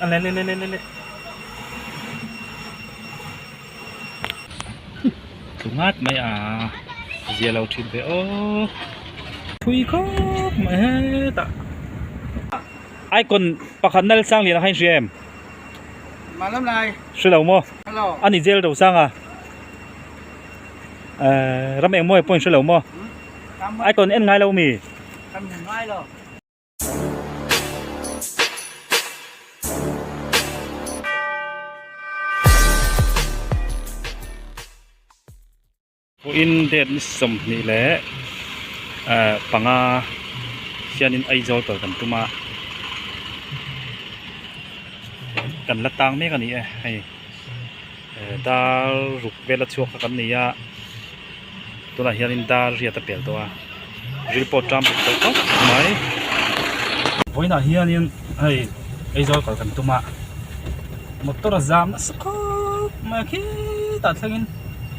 A le le le le le Tlu ngat mai a zia lo thin ve aw thui khawp mai hetah icon pakhat nal sang lian a kha in hria em hre lo maw a ni jail ro sang a ehh ram engmaw pawh in hre lo maw icon en ngai lo mi. Vawiin date ni 25 leh panga hianin Aizawl kal kan tum a, kan la tang mek a ni e hei dar ruk vel a chhuak kha kan ni a tunah hianin dar riat a pel tawh a ril pawh ṭam tawh khawp mai. Vawiinah hianin hei Aizawl kal kan tum a motor a zam nasa khawp mai a khitah thlengin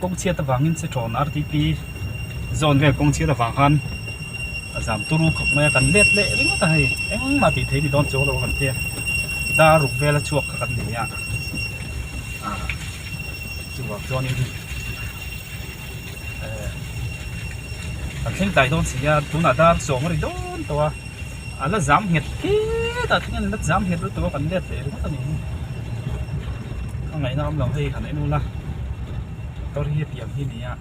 kawng chhiat avangin Sitrawn R T P zawn vel kawng chhiat avang khan a zam turu khawp mai a kan let leh ringawt a hei engmah tih theih a ni dawn chuang lo a kan tia dar ruk vel a chhuak kha kan ni a ah chuvang chuanin eh kan thleng tlai dawn si a tunah dar sawm a ri dawn tawh a a la zam nghet khitah thleng a la zam nghet lutuk a kan let leh ringawt a ni hi a ngaihna awm lo hei han en ula motor hi hetiang hi a ni a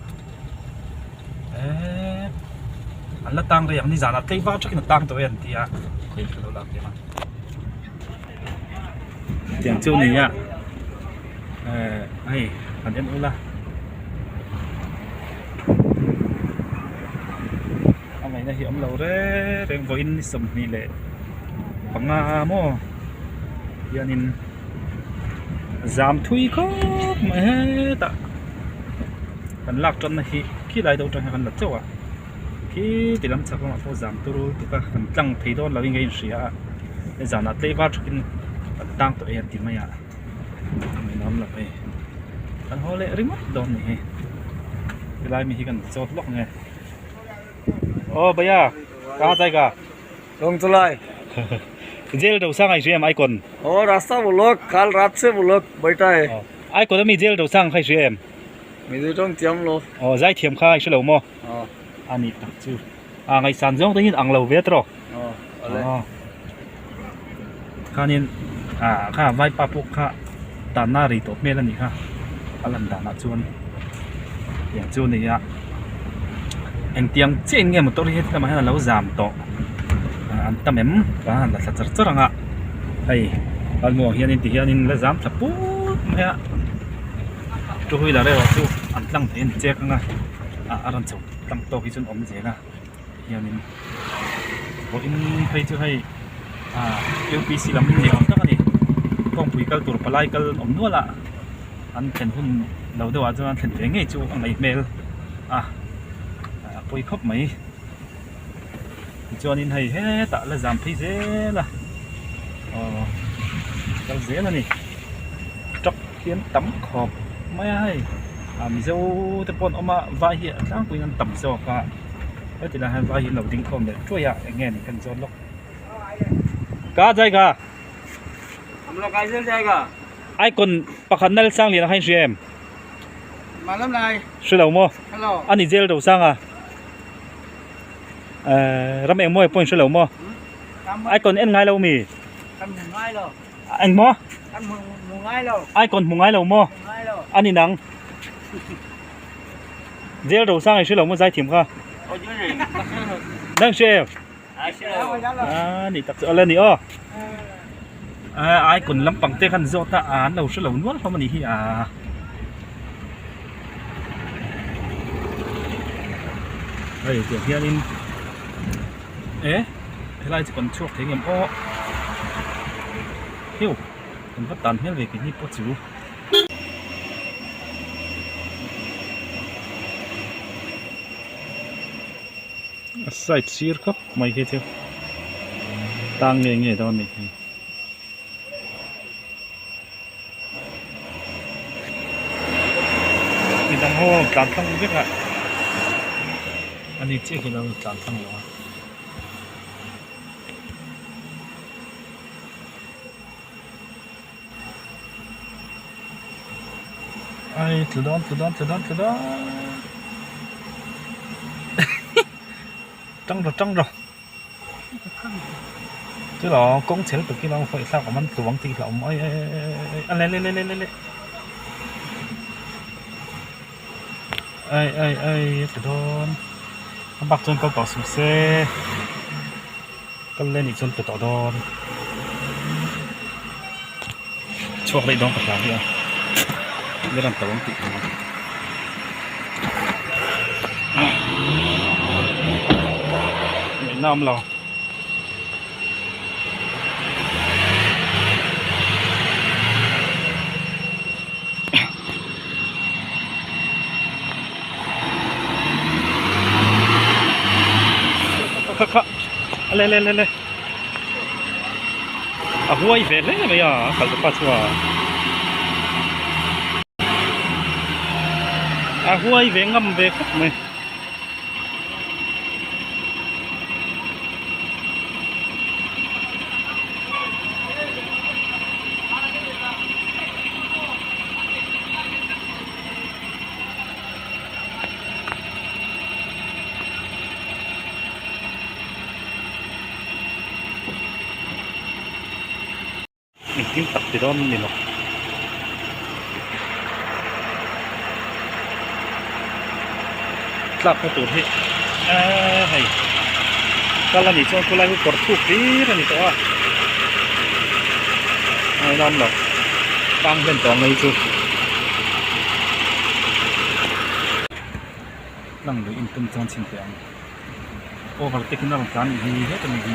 eee an la tang rei ang nizanah tlei var thakin a tang tawh e an ti a khawi ka lo lak tir a tiang chu a ni a ehh hei han en ula a ngaihna hi a awm lo reng reng vawiin ni 25 leh panga maw hianin zam thui khawp mai hetah kan lak tanna hi khilai deuh atang hian kan la chauh a khi ti lam chhak lamah pawh zam tur lutuk a kan tlang thei dawn lo in ka inhria a hei zanah tlei var thakin kan tang tawh e an ti mai a a ngaihna awm lo hei kan haw leh ringawt dawn a ni hei helai mi hi kan chawt lawk ang e aw bhaiya kaha jaiga Rong chalai jail dosa ngai hria em icon aw rasta bolok kal rat se bolok baita hai icon ami jail dosa ang kha i hria em Mizo tawng thiam lo. Aw zai thiam kha i hre lo maw? Aw. A nih tak chu. A ngaihsan zawng te hian ang lo ve tawh. Aw awle. Aw. Khanin a kha vaipa pawh kha tanna rei tawh hmel a nih kha a lan danah chuan tiang chu a ni a. Engtiang chiah in nge motor hi heti lamah hian a lo zam tawh an tam em ka han la thla char char ang a hei kalmuang hianin ti hianin la zam thla put mai a. Two wheeler erawh chu an tlang thei a ni chek ang a ah a rawn chho tlang tawk hi chuan awm zel a hianin vawiin phei chu hei ah U P C lam ni awm tak a ni kawngpui kal tur palai kal an awm nual a an thlen hun lo deuh ah chuan an thlen ve ngei chu a ngaih hmel a a pawi khawp mai tichuanin hei hetah la zam phei zel a aw kal zel a ni. Truck hian tam khawp mai a hei ah mizo te pawh an awm a vai hi a tlangpuiin an tam zawk a heti lai hian vai hi an lo ding khawm leh thuai a eng nge ni ka ni zawt lawk ka jaiga icon pakhat nal sang lian a kha in hria em hre lo maw a ni jail ro sang a ehh ram engmaw pawh in hre lo maw icon en ngai lo mi. Eng maw? Icon hmu ngai lo maw? A ni nang. Jail ro sang i hre lo maw zaithiam kha? Nang hre em? A ni tak chu ala ni aw. Icon lampang te khan zawt a an lo hre lo nual hlawm a nih hi a. Hei tiang hianin e helai chu kan chhuak thei ngem aw hiu kan va tan hmel ve kei hi pawh chu. A side sir khawp mai khi chu tang nge nge dawn a nih hi. Midang ho tlan tlang vek a ani chiah hi lo tlan tlang lo a. Ai tlu dawn tlu dawn tlu dawn tlu dawn tang rawh tang rawh chu lo kawng chhel tuk hi lo khawih thlak awm an tlu ang tih hlauh awm ai ai ai ai ai a le le le le le ai ai ai a tlu dawn a bak chuan kal tawh suh se kal le nih chuan tlu tawh dawn chhuak daih dawn ka hlau hi a ber an to ang tih ka hlau ngaihna awm lo. Kha kha le le le le a huai ve hle mai a a kal tawpa chu a a huai ve ngam ve khawp mai. Engtin tak ti dawn ni lo. Tlak na tur hi eee hei kal a nih chuan khulai hi kawr thuk hlir a ni tawh a a inawm lo tang hlen tawh ang mai chu lang lui in tum chuan chhin teh ang. Overtake in a rawn tlan hi hetah ni hi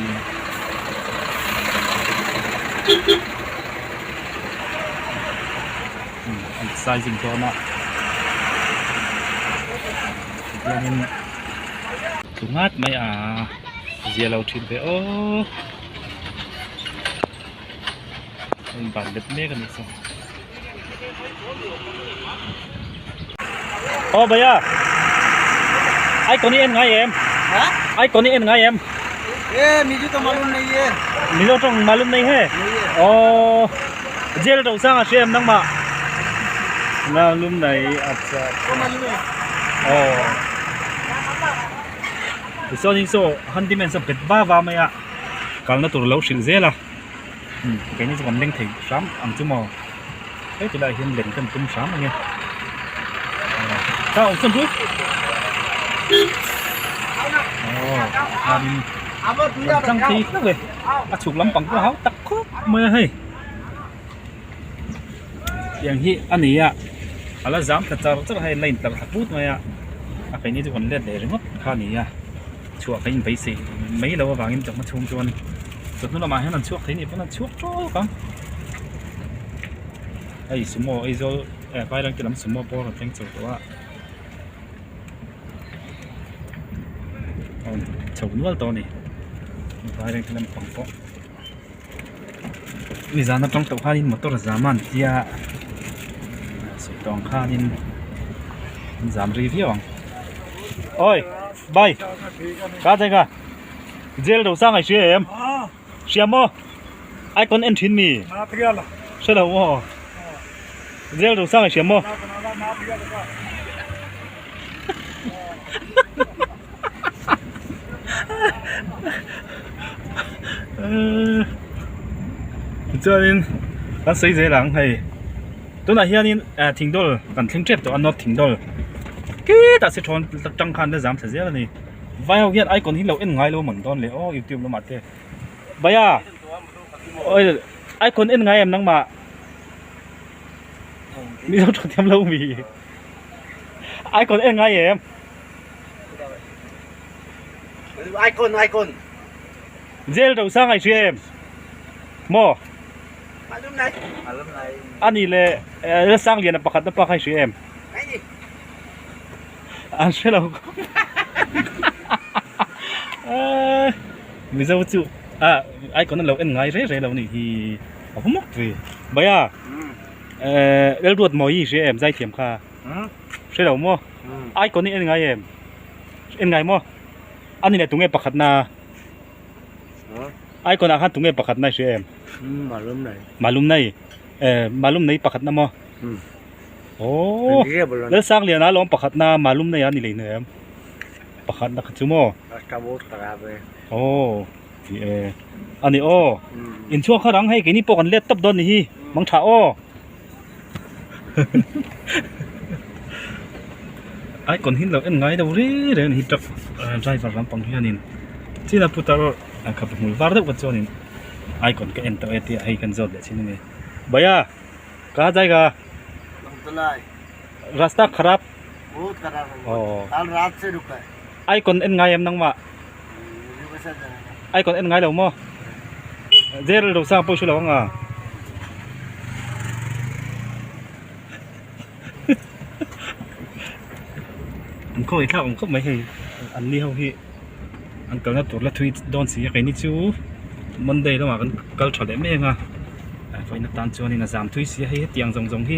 an sizing dawn a tihianin tlu ngat mai a zia lo thin ve aw a in ban let mek a nih chu. Aw bhaiya icon hi en ngai em icon hi en ngai em e mizo tawng malum nei e mizo tawng malum nei he aw jail ro sang a hria em nangmah malum nei acha aw tichuanin saw handyman saw bet va va mai a kalna tur lo hrilh zel a. Keini chu kan leng thei hram ang chu maw heti lai hian len kan tum hram ang e ta awm chuan chu aw khanin kan chang thei hlauh e a chhuk lampang pawh a hau tak khawp mai a hei tiang hi a ni a a la zam thla char char a hei line tlar thla put mai a a keini chu kan let leh ringawt kha a ni a. Chhuah ka inbeisei mai lo avangin chawhma chhung chuan chawhnu lamah hian an chhuak thei anih pawn an chhuak tawk ang. Hei sumo Aizawl eh Vairengte lam sumo pawh a rawn thleng chho tawh a. A rawn chho nual tawh a ni Vairengte lampang pawh. Nizan atang tawh khanin motor zam a an tia sawi tawh ang khanin an zam rei viau ang. Awi! Bye ka cheka jail ro sang ai hria em hria maw icon en thin mi hre lo maw jail ro sang ai hria maw chuanin kan sawi zel ang hei Tunah hianin eh thingdawl kan thleng tep tawh a north thingdawl khitah si thawn tang khan la zam thla zel a ni vai ho hian icon hi lo en ngai lo mawn dawn le aw youtube lamah te bhaiya oi icon en ngai em nangmah mizo tawng thiam lo mi icon en ngai em icon icon jail ro sang ai hria em maw. A nih leh Lalsangliana pakhat na pa kha i hria em? An hre lo Mizo chu a icon an lo en ngai rei rei lo nih hi a va mawk ve. Bhaiya Lalruatmawii i hria em zaithiam kha? Hre lo maw? Icon i en ngai em? En ngai maw? A nih leh tunge pakhat na? Icon ah khan tunge pakhat na i hria em? Malum nei. Malum nei. Eh malum nei pakhat na maw? Aww Lalsangliana lawm pakhatna malum nei a ni lei hnem pakhatna kha chu maw Aww ti e a ni aw inchhuak kha rang hei keini pawh kan let tawp dawn ni hi mang tha aw Icon hi lo en ngai lo ri reng a ni hi truck driver lampang hianin china putar kha hmul var deuh kha chuanin icon ka en tawh e tia hei kan zawt leh chin a ni bhaiya kaha jaiga rasta kharap icon en ngai em nangmah Icon en ngai lo maw? Zel lo sang pawh i hre lo ang a. An khaw thlak awm khawp mai hei an ni ho hi an kalna tur la thui dawn si a keini chu Monday lamah kan kal tha leh mai ang a vawiin atan chuanin a zam thui si a hei hetiang zawng zawng hi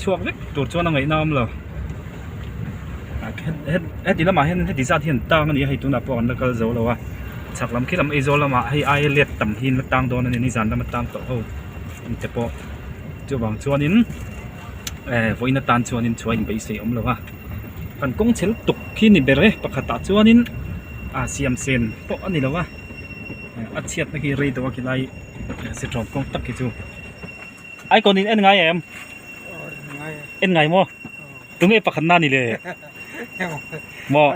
chhuak vek tur chuan a ngaihna a awm lo. Heti lamah hian heti zat hian tang a ni a hei tunah pawh an la kal zo lo a chhak lam khi lam Aizawl lamah hei aia let tam hi an la tang dawn a ni nizan lama tang tawh ho te pawh chuvang chuanin eh vawiin atan chuanin chhuah inbeisei a awm lo a kan kawng chhel tuk khi ni ber e pakhatah chuanin a siam sen pawh a ni lo a a chhiatna khi rei deuh a khilai sitawm kawng tak hi chu. Icon in en ngai em? En ngai maw? Tunge pakhat na ni le? Maw?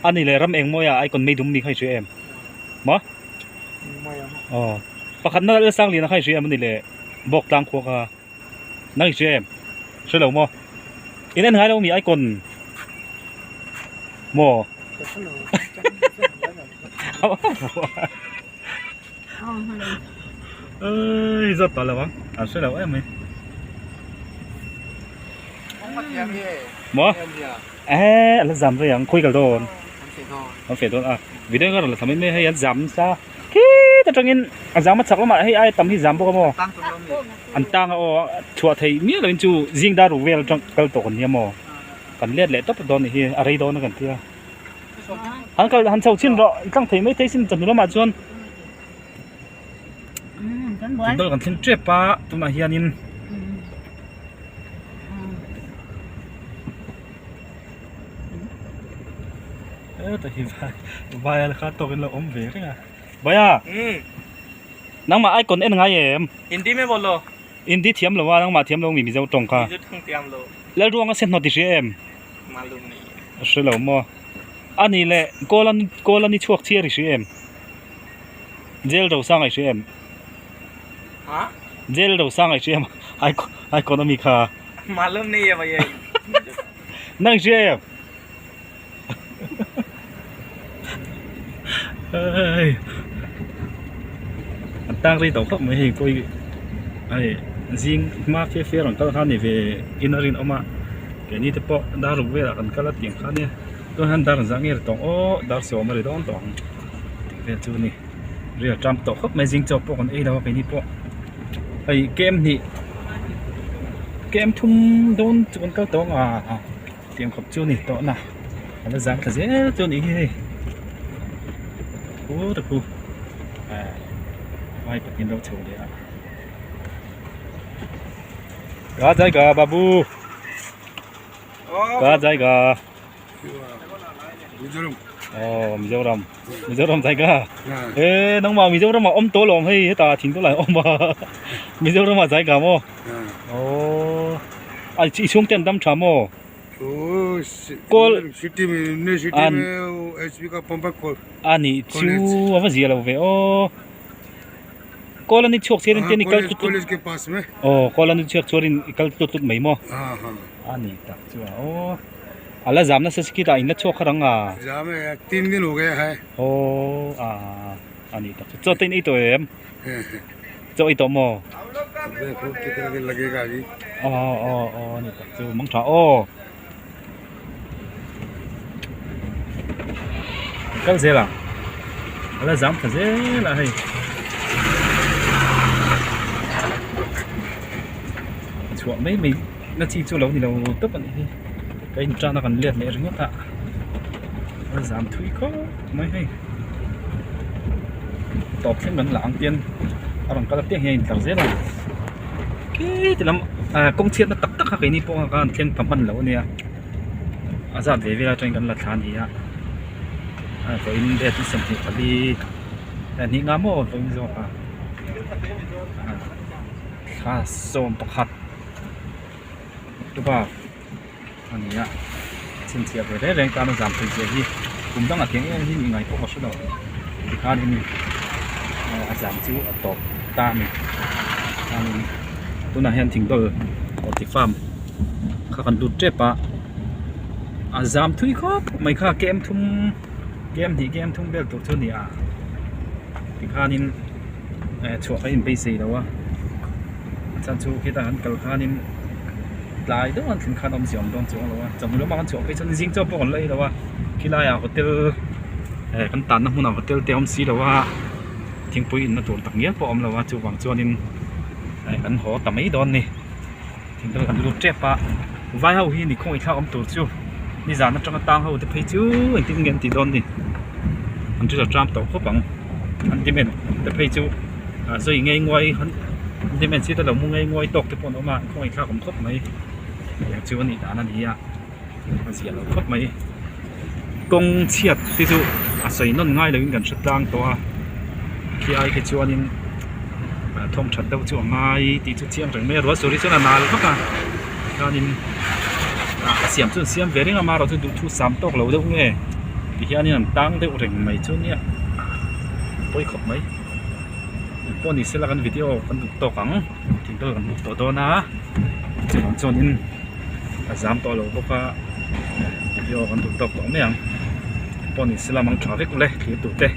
Ani le ram eng mawi a icon mei dum mi kha i hria em? Maw? Aw. Pakhat na Lalsang Liana kha i hria em ani le? Bawk tlang khua kha. Nang i hria em? Hre lo maw? In en ngai lo mi icon? Maw? Ơi giọt tỏ lâu à sẽ lâu em ấy mo eh là giảm rồi ang khui kal don an fe don a video ka la thamin me hei an zam sa khi ta tangin a zam a chak lama hei ai tam hi zam bawk a maw an tang a aw chhuah thei miah loin chu zing dar ruk vel atang kal tawh kan nia maw kan let leh tawp dawn anih hi a rei dawn a kan tia. Han kal han chho chin rawh i tlang thei mai thei sin chawhnu lamah chuan dawr kan thleng tep a tunah hianin heta hi vai vai a kha tawkin lo awm ve reng a Bhaiya nangmah icon en ngai em Hindi mein bolo Hindi thiam lo a nangmah thiam lo mi Mizo tawng kha Mizo tawng thiam lo Lalruanga se hnawt i hria em Malum ni. A hre lo maw? A nih leh kawl an kawl an i chhuak chhiar i hria em? Jail rosang a i hria em? Ha? Jail rosang a i hria em? Icon ami kha. Malum ni e bhaiya. Nang i hria em? An tang rei tawh khawp mai hei kawi hei zing hma fe fe rawn kal kha a ni ve in a rinawm a keini te pawh dar ruk velah kan kal a tiang kha ania tunah hian dar zah nge ri tawh ang aw dar sawm a ri dawn tawh ang tih vel chu a ni rial ṭam tawh khawp mai zing chaw pawh kan ei lo a keini pawh hei kem hnih kem thum dawn chu kan kal tawh ang a. Tiang khawp chu a ni tawh na a la zang thla zel chu a nih hi hei khu ta khu ah vai patin ro chho leh a ka jaiga babu ka jaiga Mizoram oh Mizoram Mizoram jaiga e nangmah Mizoram ah awm tawh lawm hei heta thing tawh lai a awm a Mizoram ah jaiga maw oh A i chhung te an dam tha maw? Kawl a nih chu a va zia lo ve aw. Kawl an i chhuak chiarin te an i kal tlut tlut aw kawl an i chhuak chuarin i kal tlut tlut mai maw? A nih tak chu a aw. A la zam nasa si khitah in la chhuak kha rang a. Aw a a nih tak chu. Chaw te in ei tawh em? Chaw ei tawh maw? Aw aw aw a ni tak chu mang tha aw. Kal zel ang. A la zam tha zel a hei. Chhuah mai mai na chi chu lo ni lo tawp a nih hi. Ka in tan a kan let leh ringawt a. A la zam thui khawp mai hei. Tawp thleng kan la ang tian a rawn kal apiang hian a intlar zel a. Khi ti lam ah kawng chhiatna tak tak kha keini pawh a khan thleng pha hman lo a nia a zat ve vel atangin kan la thla a ni a ah vawiin date hi 24 eh hnih nga maw vawiin zawk a ah thla 11 October a ni a chhinchhiah ve reng reng tan a zam thei zia hi kum dangah tiang em hi ingai pawh ka hre lo tikhanin a zam chu a tawp ta a ni chuanin tunah hian thingdawl awti farm kha kan lut tep a a zam thui khawp mai kha kem thum kem hnih kem thum vel tur chu a ni a tikhanin eh chhuah ka inbeisei lo a a chhan chu khitah kan kal khanin tlai deuh an thlen khan awmzia awm dawn chuang lo a chawhnu lamah kan chhuah phei chuan zing chaw pawh kan la ei lo a khilaiah hotel eh kan tanna hmunah hotel te a awm si lo a thingpui inna tur tak ngial pawh a awm lo a chuvang chuanin eh kan haw ta mai dawn a ni thingpui kan lut tep a vai ho hi ni khawngaih thlak awm tur chu nizan atanga tang ho te phei chu engtin nge an tih dawn ni an ṭil a ṭam tawh khawp ang an ti men te phei chu ah zui ngei nguai an ti men si te lo mu ngei nguai tawk te pawh an awm a khawngaih thlak awm khawp mai tiang chu a nih dan a ni a a zia lo khawp mai kawng chhiat te chu a sawi nawn ngai lovin kan hre tlang tawh a khi ai khi chuanin thawm that deuh chu a ngai tih chu chiang reng mai a rual suri chuan a nal vak a chuanin a siam chu an siam ve reng a amaherawhchu duhthu sam tawk lo deuh nge ti hianin an tang deuh reng mai chu nia pawi khawp mai engpawh ni sela kan video kan duh tawk ang thingtawk kan hmu tawh dawn a chuvang chuanin a zam tawh lo bawk a video kan duh tawk tawh mai ang engpawh ni sela mang tha vek ule thlir tur te.